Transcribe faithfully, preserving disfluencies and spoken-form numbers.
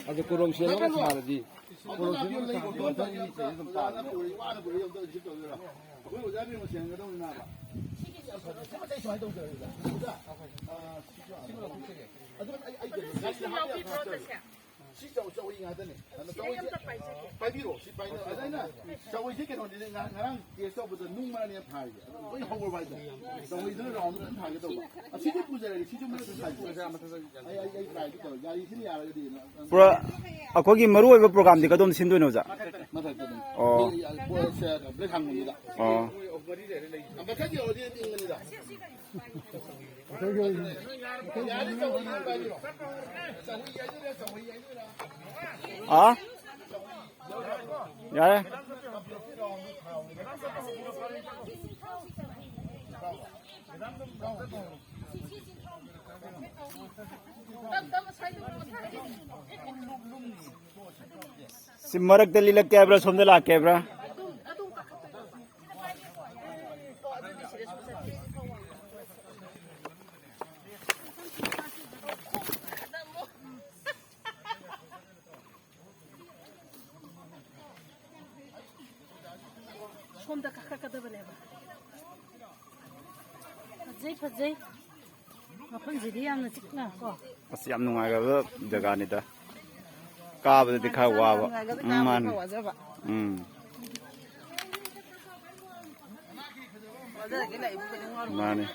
ꯑꯗꯨ ꯀꯣꯂꯣꯝ ꯁꯦꯝꯃꯒ ꯁꯥꯔꯗꯤ, ꯀꯣꯂꯣꯝ ꯁꯦꯝꯃꯒ ꯁꯥꯔꯗꯤ ꯃꯊꯪꯒꯤ ꯆꯍꯤ ꯑꯗꯨꯝ ꯇꯥꯔꯅꯤ꯫ ꯑꯩꯈꯣꯏ ꯑꯣꯖꯥ ꯕꯦꯝꯃ ꯁꯦꯝꯒꯗꯧꯅꯤ ꯃꯥꯕ꯫ ꯁꯤꯃ ꯁꯨꯃꯥꯏꯅ ꯇꯧꯖꯔꯒꯦ꯫ ꯑꯗꯨ ꯑꯩ, ꯑꯩ ꯀꯩꯅꯣ, ꯒꯥꯔꯤꯗ ꯍꯥꯞꯄ ꯌꯥꯕ ꯉꯥꯛꯇꯅꯦ꯫ ꯁꯤ ꯆꯧ-, ꯆꯧꯔꯤ ꯉꯥꯛꯇꯅꯦ꯫ ꯑꯗꯨꯅ ꯆꯧꯔꯤꯁꯦ, ꯄꯥꯏꯕꯤꯔꯣ, ꯁꯤ ꯄꯥꯏꯔꯣ꯫ ꯑꯗ ꯑꯩꯅ ꯆꯧꯔꯤꯁꯦ ꯀꯩꯅꯣꯅꯤꯅꯦ, ꯉꯔꯥꯡ, ꯉꯔꯥꯡ ꯇꯦꯁ ꯇꯧꯕꯗ ꯅꯨꯡ ꯃꯔꯥꯅꯦ ꯊꯥꯔꯤꯁꯦ꯫ ꯑꯗꯨ ꯂꯣꯏ ꯍꯧꯔꯕ ꯍꯥꯏꯇꯥꯔꯦ꯫ ꯆꯧꯔꯤꯗꯨꯅ ꯔꯥꯎꯟꯗ ꯂꯣꯏ ꯊꯥꯒꯦ ꯇꯧꯕ꯫ ꯑꯁꯤꯗꯤ ꯄꯨꯖꯔꯒꯦ, ꯁꯤꯁꯨ ꯃꯔꯛꯇ ꯊꯥꯏꯁꯦ꯫ ꯑꯩ, ꯑꯩ, ꯑꯩ ꯇ꯭ꯔꯥꯏꯗꯤ ꯇꯧꯔꯦ꯫ ꯒꯥꯔꯤꯁꯤꯅ ꯌꯥꯔꯒꯗꯤ ꯄꯨꯔꯥ ꯑꯩꯈꯣꯏꯒꯤ ꯃꯔꯨꯑꯣꯏꯕ ꯄ꯭ꯔꯣꯒ꯭ꯔꯥꯝꯗꯤ ꯀꯗꯣꯝ ꯁꯤꯟꯗꯣꯏꯅꯣ, ꯑꯣꯖꯥ? ꯃꯊꯛꯇꯅꯤ꯫ ꯑꯣ꯫ ꯕ꯭ꯂꯦꯛ ꯍꯥꯡꯕꯅꯤꯗ꯫ ꯑꯣ꯫ ꯃꯊꯛ ꯌꯧꯔꯗꯤ ꯑꯗꯨꯝ ꯏꯪꯕꯅꯤꯗ꯫ ꯑꯥ? ꯌꯥꯔꯦ꯫ ꯁꯤ ꯃꯔꯛꯇ ꯂꯤꯠꯂꯛꯀꯦ ꯍꯥꯏꯕ꯭ꯔꯥ, ꯁꯣꯝꯗ ꯂꯥꯛꯀꯦ ꯍꯥꯏꯕ꯭ꯔꯥ? ꯁꯣꯝꯗ ꯀꯥꯈꯠꯀꯗꯕꯅꯦꯕ꯫ ꯐꯖꯩ, ꯐꯖꯩ꯫ ꯃꯐꯝꯁꯤꯗꯤ ꯌꯥꯝꯅ ꯆꯤꯛꯅ ꯀꯣ꯫ ꯑꯁ, ꯌꯥꯝ ꯅꯨꯡꯉꯥꯏꯈ꯭ꯔꯕ ꯖꯒꯥꯅꯤꯗ꯫ ꯀꯥꯕꯗꯗꯤ ꯈꯔ ꯋꯥꯕ꯫ ꯅꯨꯡꯉꯥꯏꯈ꯭ꯔꯕ ꯎꯝ, ꯀꯥꯕꯗꯤ ꯃꯥꯅꯤ꯫ ꯈꯔ ꯋꯥꯖꯕ꯫ ꯎꯝ꯫ ꯋꯥꯖꯔꯒꯦ ꯂꯥꯛꯏꯕꯨ ꯀꯩꯗꯧ ꯋꯥꯔꯨꯕ? ꯃꯥꯅꯤ꯫